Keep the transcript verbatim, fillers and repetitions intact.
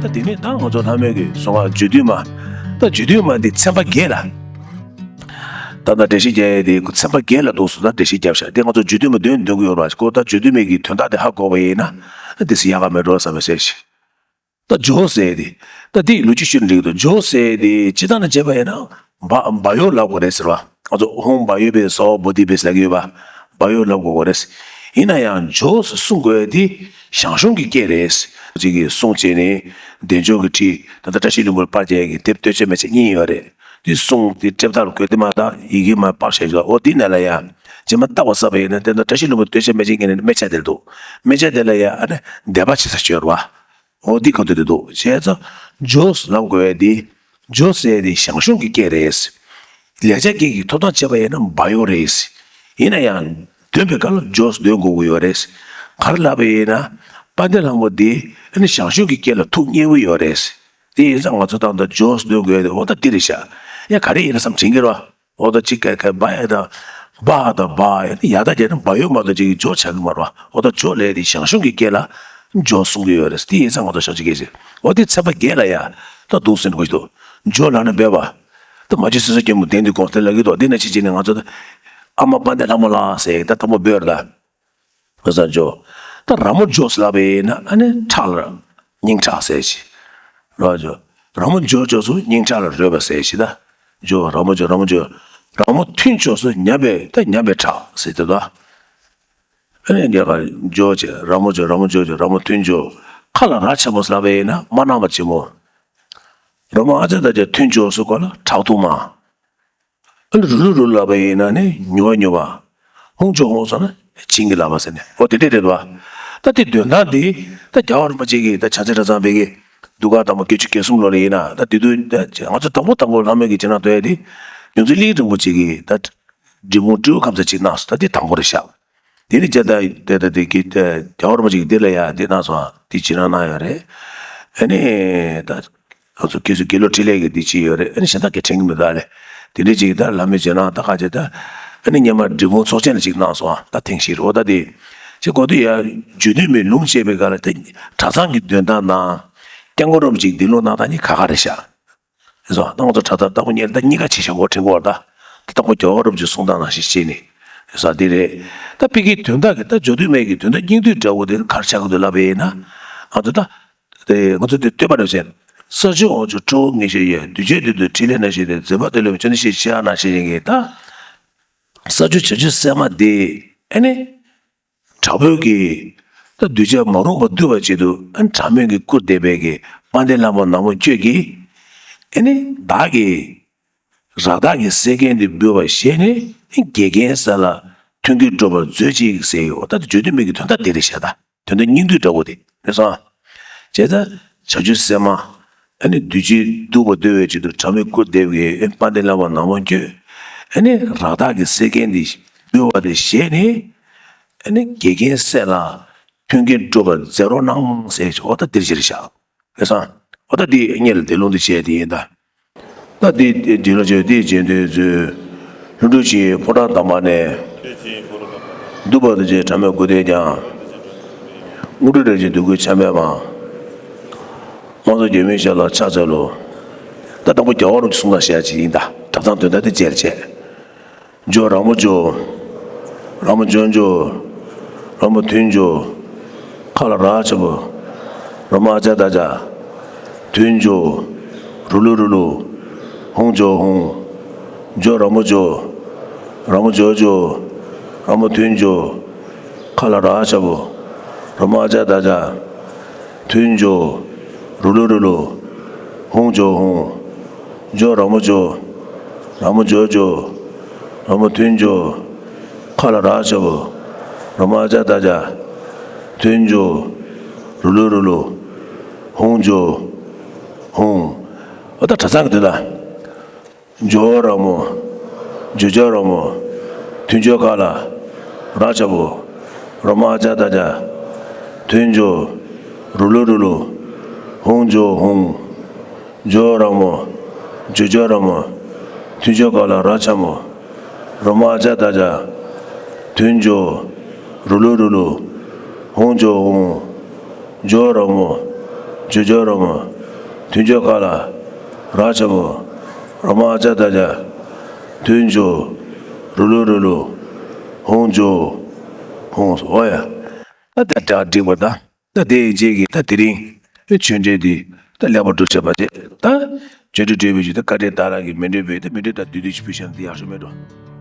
ད་དེ་ནས་ད་ང་ཚོ་ལྷ་མོའི་གི་གསུང་བ་རྒྱུད་སྡུད་མ། ད་རྒྱུད་སྡུད་མ་འདི་ཚན་པ་བརྒྱད་ལ། ད་ད་འགྲེལ་བཤད་རྒྱག་ཡས་དེ་ཚན་པ་བརྒྱད་ལ་འདུག་སོ། ད་འགྲེལ་བཤད་རྒྱབ་ཤག་དེ་ང་ཚོ་རྒྱུད་སྡུད་མ་འདོན་འདོན་གི་ཡོད་རེད་བ། ཁོ་ད་རྒྱུད་སྡུད་མའི་གི་དོན་དག་དེ་ཧ་གོ་བ་ཡིན་ན། ད་དེ་སི་ཡག་ག་མེད་འགྲོ་བསམ་པའི་སེམས་ཤིག་ད་ཇོ་ཟེར་དེ། ད་དེའི་ལོ་རྒྱུས་ཤུལ་འགྲིག་འདུག་ཇོ་ཟེར་དེ་སྤྱི་བཏང་ནས་བྱས་པ་ཡིན་ན། བ་བ་ཡོ་ལབ་དགོས་རེད་ཟེར་བ། ང་ཚོ་ཧོང་བ་ཡོ་པེ་སོ་བོ་དི་པེ་ཟེར་གི་ཡོད་པ། བ་ཡོ་ལབ་དགོས་རེད། ཡིན་ན་ཡང་ཇོ་ཟེར་གསུང་དགོས་དེ་ཞང་ཞུང་གི་སྐད་རེད། གཅིག་གིས་གསུང་བྱས་ནས་བདེ་མཆོག་གི་ཁྲིད་ད་ལྟ་བཀྲ་ཤིས་ལྷུན་པོ་པར་རྒྱག་གི་དེབ་བསྟོད་ཆ་མེད་ཆ་གཉིས་ཡོད་རེད། དེ་གསུང་དེ་ལྟེབ་ཐག་ལ་བཀོད་དེ་མ་ད་ཡི་གེ་མ་པར་བྱས་ཡོད། འོ་དེ་ནས་ལ་ཡ། རྗེས་མ་ལྟ་བ་ས་པ་ཡིན་ན་དེ་ད་བཀྲ་ཤིས་ལྷུན་པོ་བསྟོད་ཆ་མེད་ཆ་ངེས་ནས་སྨད་ཆ་དེར་འདུག་སྨད་ཆ་དེ་ལ་ཡ་ཨ་ནི་འདས་པ་ཆེ་ས་བྱོས་ར་བ། འོ་འདི་ག་དུས་དེ་འདུག་བྱས་ཙང་ཇོ་ལབ་དགོས་ཡ་འདི། ཇོ་ཟེར་དེ་ཞང་ཞུང་གི་སྐད་རེད། ལེགས་སྦྱར་སྐད་ཀྱི་ཐོབ་ཐང་བྱས་པ་ཡིན་ན་བ་ཡོ་རེད། ཡིན་ན་ཡང་འདོན་པའི་སྐབས་ལ་ཇོ་འདོན་དགོས་ཀྱི་ཡོད་རེད། ག་རེ་ལབ་པ་ཡིན་ན། དཔལ་ལྡན་ལྷ་མོ་འདི་ཨ་ནི་ཞང་ཞུང་གི་སྐད་ལ་ཐུགས་མཉེས་པོ་ཡོད་རེད། དེ་ཡིན་ཙང་ང་ཚོ་ད་ལྟ་ཇོ་འདོན་དགོས་ཡ་དེ་འོ་ད་འདི་རེད་ཤག་ཡ་ག་རེ་ཡིན་ན་བསམ་དྲན་གྱི་རེད་བ། འོ་ད་ཅིག་ཀ་ཁ་བ་ཡ་དང་། བ་དང་བ་ཡ་ནི་ཡ་ད་བརྒྱབ་ན་བ་ཡོ་མ་གཏོགས་ཅིག་ཇོ་ཆགས་ཀྱི་མ་རེད་བ། འོ་ད་ཇོ་ལབ་དེ་ཞང་ཞུང་གི་སྐད་ལ་ཇོ་གསུང་གི་ཡོད་རེད། དེ་ཡིན་ཙང་ང་ཚོ་ཞང་ཞུང་སྐད་ཟེར། འོ་དེ་ཚན་པ་བརྒྱད་ལ་ཡ་ད་འདུག་ཟེར་ནས་གོ་ཞིག་འདུག་ཇོ་ལབ་ན་འབད་བ། ད་མ་གཅིག་སེང་ས་སྐྱེན་པོ་གདན་དུ་དགོངས་ཏེ་ལབ་ཀྱི་འདུག་དེ་ན་ཅི་བྱས་ནས་ང་ཚོ་ད་ཨ་མ་དཔལ་ལྡན་ལྷ་མོ་ལགས་ཟེར་ད་དང་པོ་འབོད་ར་ད། ང་ཚོ་ཇོ། ད་ར་མོ་ཇོ་ལབ་པ་ཡིན་ན་ཨ་ནི་ཁྲག་ལ་སྙིང་ཁྲག་ཟེར་ཞིག་ར་ཇོ། ར་མོ་ཇོ་ཇོ་སུ་སྙིང་ཁྲག་ལ་རོལ་བ་ཟེར་ཞིག་ད། ཇོ་ར་མོ་ཇོ་ར་མོ་ཇོ། ར་མོ་ཐུན་ཇོ་སུ་ཉམས་པའི་ད་ཉམས་པའི་ཁྲག་ཟེར་དེ་ད། ཨ་ནི་རྒྱ་གར་ཇོ་ཅེ་ར་མོ་ཇོ་ར་མོ་ཇོ་ཇོ་ར་མོ་ཐུན་ཇོ། ཁ་ལ་ར་ཆེན་པོ་ལབ་པ་ཡིན་ན་མ་ནག་མ་ཆེན་མོ། ར་མོ་ཨ་ཅེ་ད་ཅེ་ཐུན་ཇོ་སུ་ཁ་ལ་ཁྲག་འཐུང་མ། ཨ་ནི་རུ་ལུ་རུ་ལབ་པ་ཡིན་ན་ནི་མྱུར་བ་མྱུར་བ། ཧོང་ཇོ་ཧོང་ཟེར་ན་བྱིན་གྱིས་བརླབས་པ་ཟེར་ནས་འོ་དེ་འདྲས་རེད་བ། ད་དེ་དོན་དག་འདི་ད་རྒྱལ་བ་རིན་པོ་ཆེ་གིས་ད་བྱང་རྩེ་གྲྭ་ཚང་པའི་གི་འདུ་ཁང་དང་པོ་བརྒྱད་ཅུ་གྱ་གསུམ་ལོ་ལ་ཡིན་ན་ད་དེ་དུས་ད་ང་ཚོ་དང་པོ་དང་པོ་ལྷ་མོའི་གི་སྤྱན་སྟོན་ཡ་དེ་བྱང་རྩེ་གླིང་རིན་པོ་ཆེ་གིས་ད་འབྲི་གུང་སྤྲེའུ་ཁམས་ཚ་གཅིག་གནང་སོང་། ད་དེ་དང་པོ་རེད་ཤག་དེ་ནི་ཇ་ད་དེ་ད་དེ་གི་ད་རྒྱལ་བ་རིན་པོ་ཆེ་གིས་འདི་ལ་ཡ་འདི་གནང་སོང་། འདི་ཇི་ན་གནང་ཡོད་རེད། ཨ་ནི་ད་ང་ཚོ་སྐྱེས་སུ་དགེ་ལོ་འཕྲིན་ལས་ཀྱི་འདི་ཅི་ཡོད་རེད། ཨ་ནི་གཞན་དག་གི་དྲན་གི་མི་འདུག་ཨ་ལེ། དེ་འདྲ་ཅིག་ད་ལམ་མི་བྱེད་ན་ད་ག་ཅེ་ད། ཨ་ནི་སྙེ་མ་འབྲི་གུང་ཚོགས་ཆེན་ལ་ཅིག་གནང་སོང་། ད་ཐེངས་ཤིག་རེད་ད་དེ། ཅེ་གོ་དུ་ཡ་རྒྱུད་སྡུད་མའི་ལུང་བྱས་པའི་སྐབས་ལ་དེ་གྲྭ་ཚང་གི་འདོན་སྟངས་ནང་། སྐྱབས་མགོན་རིན་པོ་ཆེ་གི་འདི་ལུང་གནང་སྟངས་གཉིས་ཁ་ཁ་རེད་ཤག་རེད་སོ། ད་ང་ཚོ་གྲྭ་ཚང་ལྟ་བུ་གཉིས་ད་གཉིས་ཀ་ཆེ་ཤོས་གོ་དྲན་གོ་བར་ད། ད་ལྟ་ཁོ་རྒྱལ་བ་རིན་པོ་ཆེ་གསུང་སྟངས་ནང་བཞིན་བྱས་ནས། རེད་སོ་འདི་རེད། ད་ཕ་གིའི་དོན་དག་གི་ད་རྒྱུད་སྡུད་མའི་གི་དོན་དག་སྙིང་བསྡུས་འདྲ་བོ་དེ་ག་རེ་ཆགས་ཀྱི་འདུག་ལབ་པ་ཡིན་ན། ང་ཚོ་ད། དེ་ང་ཚོ་དེ་བསྟོད་པ་རེ་བྱས། ས་བཅུ་དབང་ཕྱུག་ཁྲོ་བོ་ངེས་ཤེས་ཡོད། གདུལ་བྱའི་དོན་དུ་ཕྲིན་ལས་རྣམ་བཞི་སྟེ། འཛིན་པ་དེ་ལས་བྱོན་ཞེས་ཞེས་ན་ཞེས་ཡིན་གྱི་ད། ས་བཅུ་བྱ་རྒྱུད་ཟེར་མ་དེ་ཨ་ནི། དྲག་པོའི་གི། ད་གདུལ་བྱ་མ་རུངས་པ་འདུལ་བ་ཆེད་དུ་ཨ་ནི་དྲག་མོའི་གི་སྐུར་འདེབས་པའི་གི་དཔལ་ལྡན་ལྷ་མོ་ནག་མོ་ཁྱོད་ཀྱིས། ཨ་ནི་བདག་གི། རང་རྟགས་ཀྱི་སེམས་རྐྱེན་དེ་འབུལ་བར་བཞེས་ནས་འགལ་རྐྱེན་སེལ་ལ་མཐུན་རྐྱེན་སྒྲུབ་པར་མཛོད་ཅིག་ཟེར་ཡོད། ད་དེ་བརྗོད་དུ་མེད་ཀྱི་དོན་དག་དེ་རེད་ཤག་ད་དོན་དག་སྙིང་བསྡུས་འདྲ་བོ་དེ་རེད་སོང་། བྱས་ཙང་བྱང་ཆུབ་སེམས་མ། ཨ་ནི་གདུལ་བྱའི་སྡུག་པ་འདུལ་བའི་ཆེད་དུ་དྲག་མོའི་སྐུར་འདེབས་ཀྱི་དཔལ་ལྡན་ལྷ་མོ་ནག་མོ་ཁྱོད། ཨ་ནི་རང་རྟགས་ཀྱི་སེམས་རྐྱེན་དེ་འབུལ་བ་དེ་བཞེས་ནས། ཨ་ནི་འགལ་རྐྱེན་སེལ་ལ་མཐུན་རྐྱེན་སྒྲུབ་པར་མཛད་རོགས་གནང་ཟེར་ཡོད། ད་དེ་རེད་ཤག་ལགས་སོ། འོ་ད་འདི་སྔོན་ལ་དེ་ལུང་འདི་བཤད་དེ་ཡིན་ད། ད་འདི་འདི་ལ་བྱོས་འདི་རྗེས་ཟློས་མཛོད། ལྷུན་གྲུབ་ཀྱི་ཕོ་བྲང་དང་པ་ནས། འདུས་པ་ཐམས་ཅད་དྲག་མོའི་སྐུར་འདེབས་ཀྱང་། དངོས་གྲུབ་རིན་ཆེན་འདོད་དགུའི་ཆར་འབེབས་མ། དམངས་གཙོ་འགྱུར་མེད་ཞབས་ལ་ཕྱག་འཚལ་ལོ། ད་དང་པོ་རྒྱལ་བ་རིན་པོ་ཆེ་གསུང་སྟངས་བཤད་ཅིག་ཡིན་ད། གྲྭ་ཚང་དོན་དག་འདི་མཇལ་བྱས། ཇོ་ར་མོ་ཇོ། ར་མོ་ཇོ་ཇོ། ར་མོ་ཐུན་ཇོ། ཁ་ལ་ར་ཆེན་པོ། ར་མོ་ཨ་ཅ་ད་ཅ། ཐུན་ཇོ། རུ་ལུ་རུ་ལུ། ཧུང་ཇོ་ཧུང་། ཇོ་ར་མོ་ཇོ། ར་མོ་ཇོ་ཇོ། ར་མོ་ཐུན་ཇོ། ཁ་ལ་ར་ཆེན་པོ། ར་མོ་ཨ་ཅ་ད་ཅ། ཐུན་ཇོ། རུ་ལུ་རུ་ལུ། ཧུང་ཇོ་ཧུང་། ཇོ་ར་མོ་ཇོ། ར་མོ་ཇོ་ཇོ། ར་མོ་ཐུན་ཇོ། ཁ་ལ་ར་ཆེན་པོ། ར་མོ་ཨ་ཅ་ད་ཅ། ཐུན་ཇོ། རུ་ལུ་རུ་ལུ། ཧུང་ཇོ། ཧུང་། འོ་ད་གྲྭ་ཚང་གི་དོན་དག་ཇོ་ར་མོ། ཇོ་ཇོ་ར་མོ། ཐུན་ཇོ་ཁ་ལ། ར་ཆེན་པོ། ར་མོ་ཨ་ཅ་ད་ཅ། ཐུན་ཇོ། རུ་ལུ་རུ་ལུ། ཧུང་ཇོ་ཧུང་། ཇོ་ར་མོ། ཇོ་ཇོ་ར་མོ། ཐུན་ཇོ་ཁ་ལ་ར་ཆེན་མོ། ར་མོ་ཨ་ཅ་ད་ཅ། ཐུན་ཇོ། རུ་ལུ་རུ་ལུ། ཧུང་ཇོ་ཧུང་། ཇོ་ར་མོ། ཇོ་ཇོ་ར་མོ། མཐུན་ཕྱོགས་ཀ་ལ། ར་ཆ་བོ། ར་མ་ཨ་ཅ་ད་ཅ། མཐུན་ཕྱོགས། རུ་ལུ་རུ་ལུ། ཧོང་ཇོ། ཧོང་སོ་ཨོ་ཡ། ད་ད་ད་འགྲིག་པ་ད། ད་དེའི་རྗེས་ཀྱི་ད་དེ་རིང་། ཆོས་འབྲེལ་འདི་ད་ལེགས་པར་གྲུབ་ཆགས་པ་བྱས། ད་ཆོས་འབྲེལ་གྲོལ་བའི་རྗེས་ད་བཀའ་དྲིན་ད་རང་གི་མཎྜལ་འབུལ། ད་མཎྜལ་ད་བསྡུས་བསྡུས་ཤིག་ཕུལ་ཤག་འདི་ཡག་ཤོས་མེད་འགྲོ།